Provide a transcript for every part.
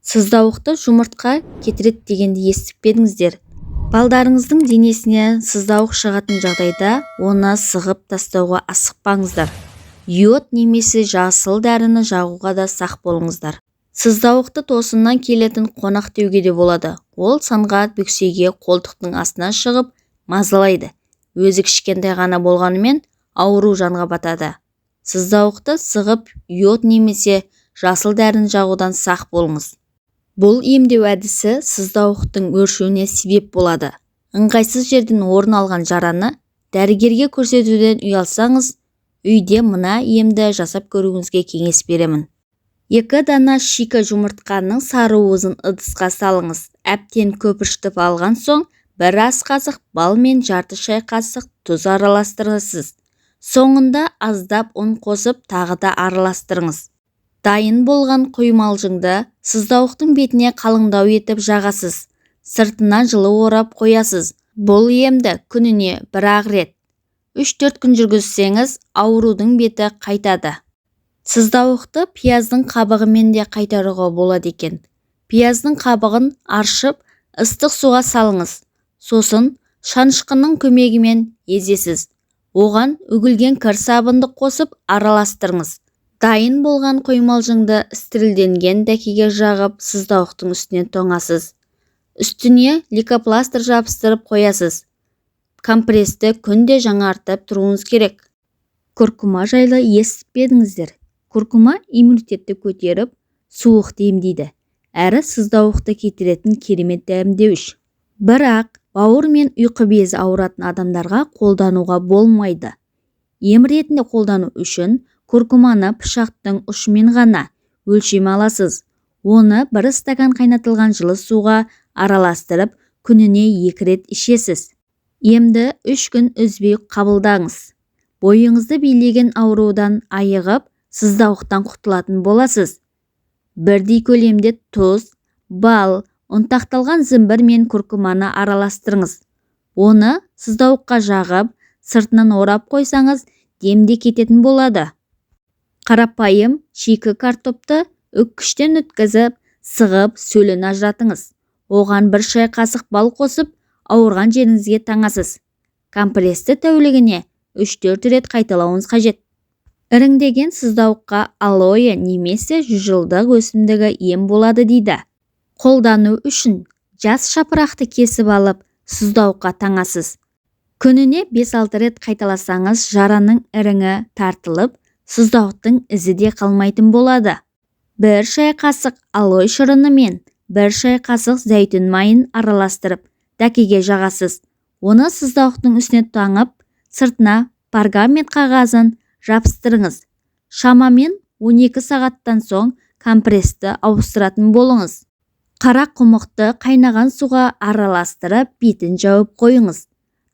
Сыздауықты жұмыртқа кетіреді дегенді естіп пе едіңіздер? Балдарыңыздың денесіне сыздауық шығатын жағдайда оны сығып тастауға асықпаңыздар. Йод немесе жасыл дәріні жағуға да сақ болыңыздар. Сыздауықты тосыннан келетін қонақ деуге де болады. Ол санға бүксеге қолтықтың астынан шығып мазалайды. Өзі кішкентай ғана болғанымен ауру жанға батады. Сыздауықты сығып, йод немесе жасыл дәріні жағудан сақ болыңыз. Бұл емдеу әдісі сыздауықтың өршуіне себеп болады. Ыңғайсыз жерден орын алған жараны дәрігерге көрсетуден ұялсаңыз, үйде мына емді жасап көруіңізге кеңес беремін. 2 дана шикі жұмыртқаның сары уызын ыдысқа салыңыз. Әбден көпіршітіп алған соң 1 ас қасық бал мен жарты шай қасық тұз араластырасыз. Соңында аздап ұн қосып тағы да араластырыңыз. Дайын болған құймалжыңды сыздауықтың бетіне қалыңдау етіп жағасыз. Сыртынан жылы орап қоясыз. Бұл емді күніне бір-ақ рет 3-4 күн жүргізсеңіз, аурудың беті қайтады. Сыздауықты пияздың қабығымен де қайтаруға болады екен. Пияздың қабығын аршып, ыстық суға салыңыз. Сосын шанышқының көмегімен езесіз. Оған үгілген кір сабынды қосып араластырыңыз. Дайын болған құймалжыңды стерилденген дәкеге жағып, сыздауықтың үстіне тоңасыз. Үстіне лейкопластыр жабыстырып қоясыз. Компресті күнде жаңартып тұруыңыз керек. Куркума жайлы естіп пе едіңіздер? Куркума иммунитетті көтеріп, суықты емдейді. Әрі сыздауықты кетіретін керемет дәмдеуіш. Бірақ бауыр мен ұйқы безі ауыратын адамдарға қолдануға болмайды. Ем ретінде қолдану үшін куркуманы пышақтың ұшымен ғана өлшем аласыз. Оны 1 стакан қайнатылған жылы суға араластырып, күніне 2 рет ішесіз. Емді 3 күн үзбей қабылдаңыз. Бойыңызды билеген аурудан айығып, сыздауықтан құтылатын боласыз. Бірдей көлемде тұз, бал, ұнтақталған зімбір мен куркуманы араластырыңыз. Оны сыздауыққа жағып, сыртынан орап қойсаңыз, демде кететін болады. Қарапайым шикі картопты үккіштен өткізіп, сығып, сөлін ажыратыңыз. Оған 1 шай қасық бал қосып, ауырған жеріңізге таңасыз. Компресті тәулігіне 3-4 рет қайталауыңыз қажет. Іріңдеген сыздауыққа алоэ немесе жүзжылдық өсімдігі ем болады дейді. Қолдану үшін жас жапырақты кесіп алып, сыздауыққа таңасыз. Күніне 5-6 рет қайталасаңыз, жараның іріңі тартылып, сыздауықтың ізі де қалмайтын болады. 1 шай қасық алоэ шырыны мен 1 шай қасық зәйтүн майын араластырып, дәкеге жағасыз. Оны сыздауықтың үстіне таңып, сыртына пергамент қағазын жабыстырыңыз. Шамамен 12 сағаттан соң компресті ауыстыратын болыңыз. Қара құмықты қайнаған суға араластырып, бетін жауып қойыңыз.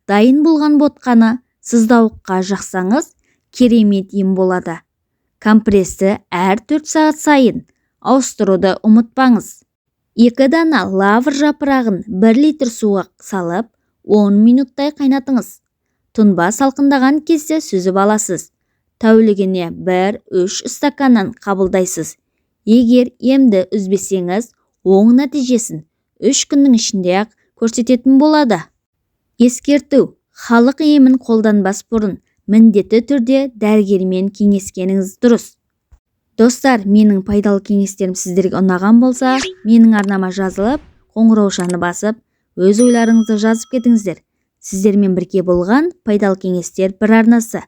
Дайын болған ботқаны сыздауыққа жақсаңыз, керемет ем болады. Компресті әр 4 сағат сайын ауыстыруды ұмытпаңыз. 2 дана лавр жапырағын 1 литр суға салып, 10 минуттай қайнатыңыз. Тұнба салқындаған кезде сүзіп аласыз. Тәулігіне 1-3 стаканнан қабылдайсыз. Егер емді үзбесеңіз, оң нәтижесін 3 күннің ішінде-ақ көрсететін болады. Ескерту: халық емін қолданбас бұрын міндетті түрде дәрігермен кеңескеніңіз дұрыс. Достар, менің пайдалы кеңестерім сіздерге ұнаған болса, менің арнама жазылып, қоңыраушаны басып, өз ойларыңызды жазып кетіңіздер. Сіздермен бірге болған пайдалы кеңестер бір арнасы.